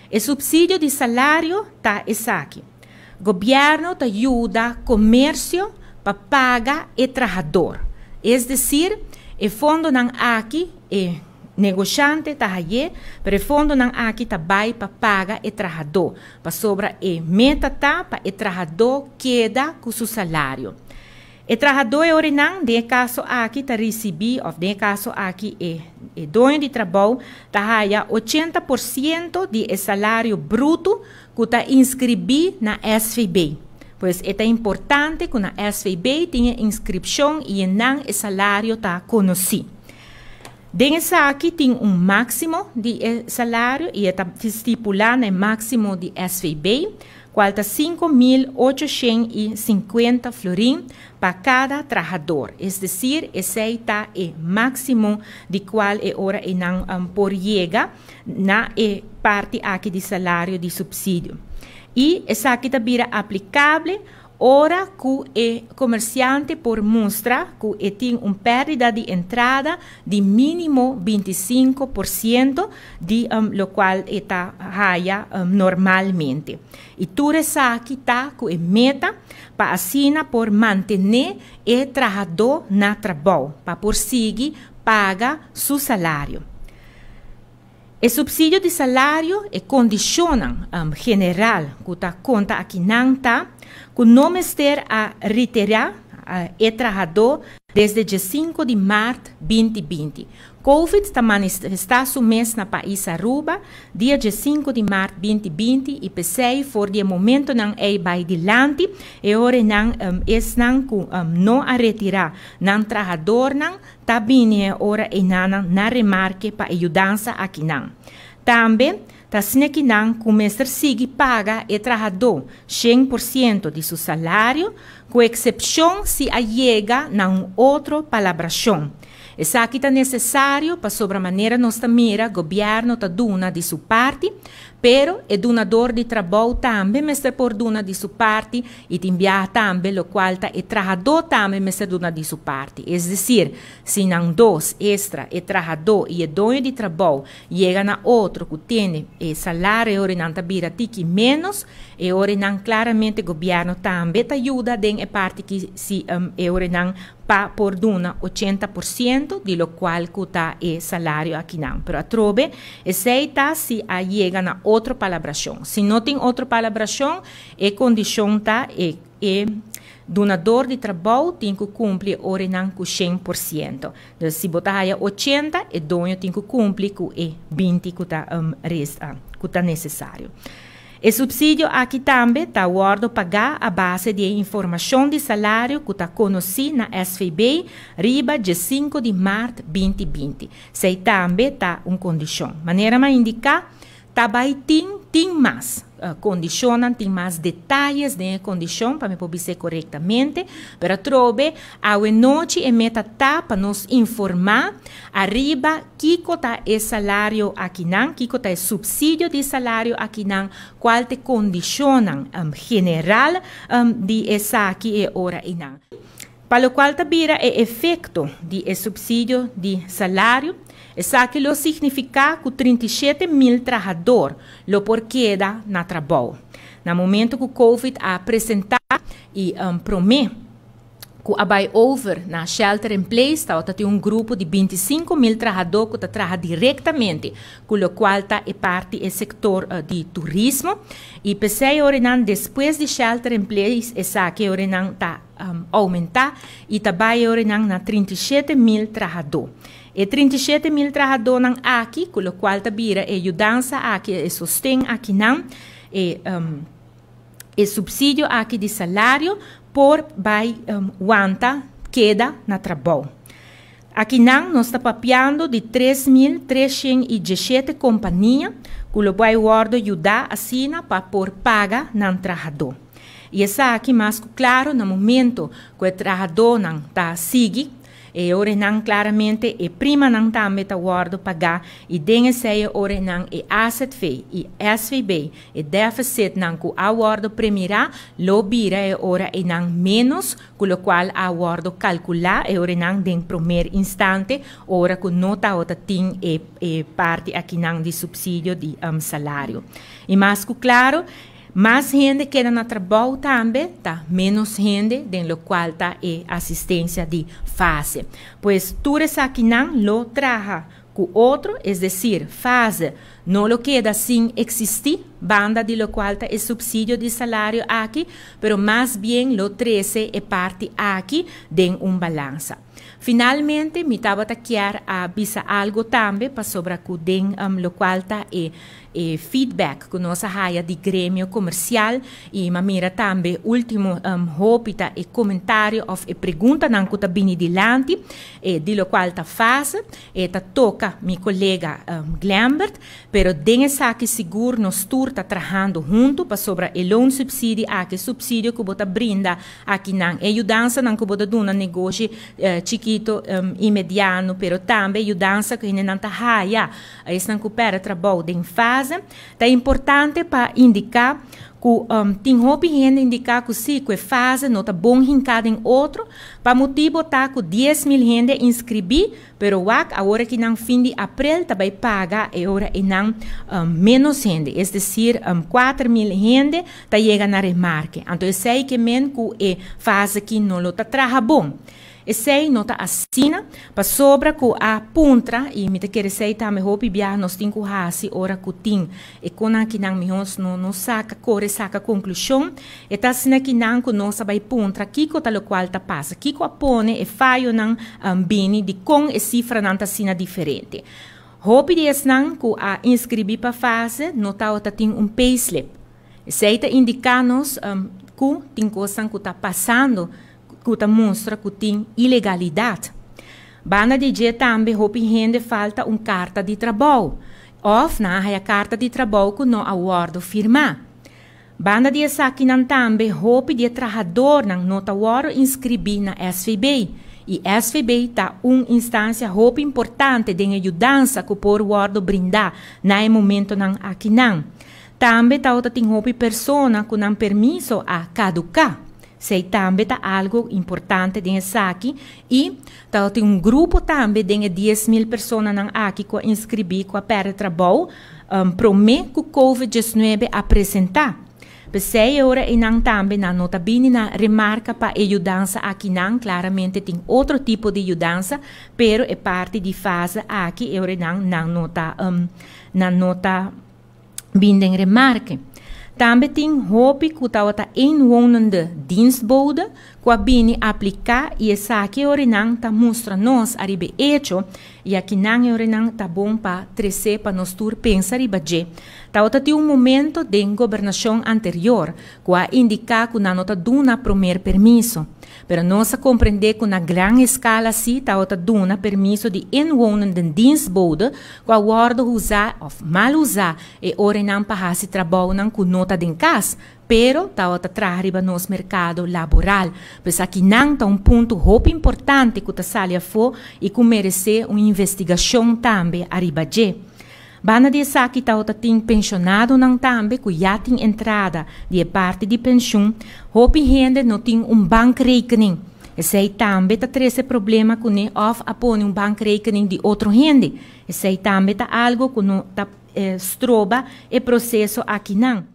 E supsidio di salario ta esaki. Gobièrnu ta yuda komersio pa paga e trahadó. Es desir, e fondonan aki e negoshante ta hañ'é, pero e fondonan aki ta bai pa paga e trahadó. Pasobra e meta ta pa e trahadó keda ku su salario. E trahadó e ora nan, den kaso aki ta risibí, òf den kaso aki e doño di trabou, ta haña 80% di e salario bruto ku ta inskribí na SVB. Pues ta importante ku na SVB tin inskripshon i nan e salario ta konosí. Den esaki tin un máksimo di salario i ta stipulá e máksimo di SVB, kual ta 5.850 florin pa kada trahadó. Es desir, esei ta e máksimo di kual e ora e nan por yega na e parti aki di salario di supsidio. I esaki ta bira aplikabel ora ku e komersiante por mustra ku e tin un pèrdida di entrada di mínimo 25% di lokual e ta haña normalmente. I tur esaki ta ku e meta pa asina por mantené e trahadó na trabou, pa por sigui paga su salario. E supsidio di salario e kondishon general ku ta konta aki nan ta ku no mester a retirá e trahadó desde 5 di mart 2020. Covid ta manifestá su mes na pais Aruba, dia 5 di mart 2020 i p'esei for di e momentonan ei bai dilanti e ora nan esnan ku no a retirá nan trahadónan ta bini ora e nan na remarke pa yudansa aki nan. Tambe ta nan ku mester sigui paga e trahadó 100% di su salario, ku eksepshon si a yega na un otro palabrashon. Esaki ta nesesario pasobra manera nos ta mira, gobièrnu ta duna di su parti, pero e dunadó di trabou tambe mester por duna di su parti i tin biaha tambe, lokual ta e trahadó tambe mester duna di su parti. Es desir, si nan dos esta e trahadó i e doño di trabou yega na otro ku tin e salario nan ta bira tiki menos, e ora nan klaramente gobièrnu tambe ta yuda den e parti ku si e ora nan pa por duna 80% di lokual ku ta e salario aki nan. Pero atrobe, esei ta si a yega na otro palabrashon. Si no tin otro palabrashon, e kondishon ta e dunadó di trabou tin ku kumpli ora nan ku 100%. Anto, si bo ta 80, e doño tin ku kumpli ku e 20 ku ta resta, ku ta nesesario. E supsidio aki tambe ta wòrdu pagá a base di informashon di salario ku ta konosí na SVB riba dia 5 di mart 2020. Esei tambe ta un kondishon. Manera m'a indiká, tambe tin mas kondishon, tin mas detaye di kondishon pa mi por bisa korektamente, pero atrobe awe nochi e meta ta pa nos informá ariba kiko ta e salario aki nan, kiko ta e supsidio di salario aki nan, kual ta e kondishon general di esaki e ora einan. Pa lokual ta bira e efekto di e supsidio di salario, esaki lo signifiká ku 37 mil trahadó lo por keda na trabou. Na momento ku COVID a presentá i promé ku a bai over na shelter in place, tabatin un grupo di 25 mil trahadó ku ta traha direktamente, ku lokual ta e parti e sektor di turismo. I p'esei despues di shelter in place, esaki ta oumentá i ta bai na 37 mil trahadó. E 37 mil trahadónan aki, ku lokual ta bira e yudansa aki, e sosten aki nan, e supsidio aki di salario por bai wanta keda na trabou. Aki nan nos ta papiando di 3.317 kompania ku lo bai wòrdu yudá asina pa por paga nan trahadó. I esaki mas klaro na momento ku e trahadónan ta sigui. E E ora nan claramente e prima nan tambe ta wordo paga y den esey ora nan e AZV y SVB e deficit nan cu a wordo premira lo bira e ora e nan menos cu lo cual a wordo calcula e ora nan den primer instante ora cu no ta tin e parti aki nan di subsidio di salario. Y mas cu claro, mas hende keda na trabou tambe, ta menos hende den lo cual ta e asistencia di fase. Pues tur esaki nan lo traha cu otro, es decir, fase no lo keda sin existi, banda di lo cual ta e subsidio di salario aki, pero mas bien lo trece e parti aki den un balansa. Finalmente, mi tabata kier a bisa algo tambe pasobra cu den lo cual ta e feedback cu nos a haya di gremio comercial y m'a mira tambe ultimo hopi ta e comentario of e pregunta nan cu ta bini dilanti e di lo cual ta fase e ta toca mi colega Glambert, pero den esaki sigur nos tur ta trahando hunto pasobra e loonsubsidie aki, subsidio cu bo ta brinda aki nan e yudansa nan cu bo ta duna negoshi chikito y mediano, pero tambe yudansa cu nan ta haya esnan cu perde trabou den fase. Ta importante pa indica cu tin hopi hende indica cu si cu fase no ta bon hinca den otro, pa motibo ta cu 10 mil hende inscribi, pero wak awor cu nan fin di april ta bay paga e ora e nan menos hende, es decir, 4 mil hende ta yega na remarke. Anto esey kiermen cu e fase cu no lo ta traha bon. Esey no ta asina, pasobra cu a puntra y mi ta kere esey tambe hopi bia nos tin cu hasi ora cu tin e cosnan cu nan mihor no saca core saca conclusion. E ta asina cu nan cu nos a bay puntra kico ta locual ta pasa, kico a pone e fayo nan bini di con e cifra nan ta asina diferente. Hopi di esnan cu a inscribi pa fase no ta tin un payslip. Esey ta indica nos cu tin cos cu ta pasando cu ta mustra cu tin ilegalidad. Banda di dje tambe hopi hende falta un carta di trabou. Of nan a carta di trabou cu no a wordo firma. Banda di esaki nan tambe hopi di trahador nan no ta wordo inscribi na SVB. Y SVB ta un instancia hopi importante den yudansa cu por wordo brinda na e momento nan aki nan. Tambe ta tin hopi persona cu nan permiso a caduca. Esey tambe ta algo importante den esaki y ta tin un grupo tambe den 10 mil persona nan aki cu a inscribi cu a perde trabou prome cu COVID-19 a presenta. Pesey ora e nan tambe nan no ta bini na remarca pa e yudansa aki nan, claramente tin otro tipo di yudansa, pero e parti di fase aki e ora nan no ta bini den remarke. Tambe tin hopi cu tabata inwonende dienstbode cu a bini aplica y esaki ora nan ta mustra nos ariba hecho y aki nan ora nan ta bon pa trece pa nos tur pensa riba dje. Tabata tin un momento den gobernacion anterior cu a indica cu nan no ta duna prome permiso. Pero nos a comprende cu na gran escala si tabata duna permiso di inwonende dienstbode cu a wordo usa of mal usa e ora nan pa hasi trabou nan cu no ta den cas, pero tabata traha riba nos mercado laboral. Pues aki nan ta un punto hopi importante cu ta sali afo y cu merece un investigacion tambe ariba dje. Banda di esaki ta tin pensionado nan tambe cu ya tin entrada di parti di pensioen, hopi hende no tin un bankrekening. Esey tambe ta trece problema cu ne of a pone un bankrekening di otro hende. Esey tambe ta algo cu no ta stroba e proceso aki nan.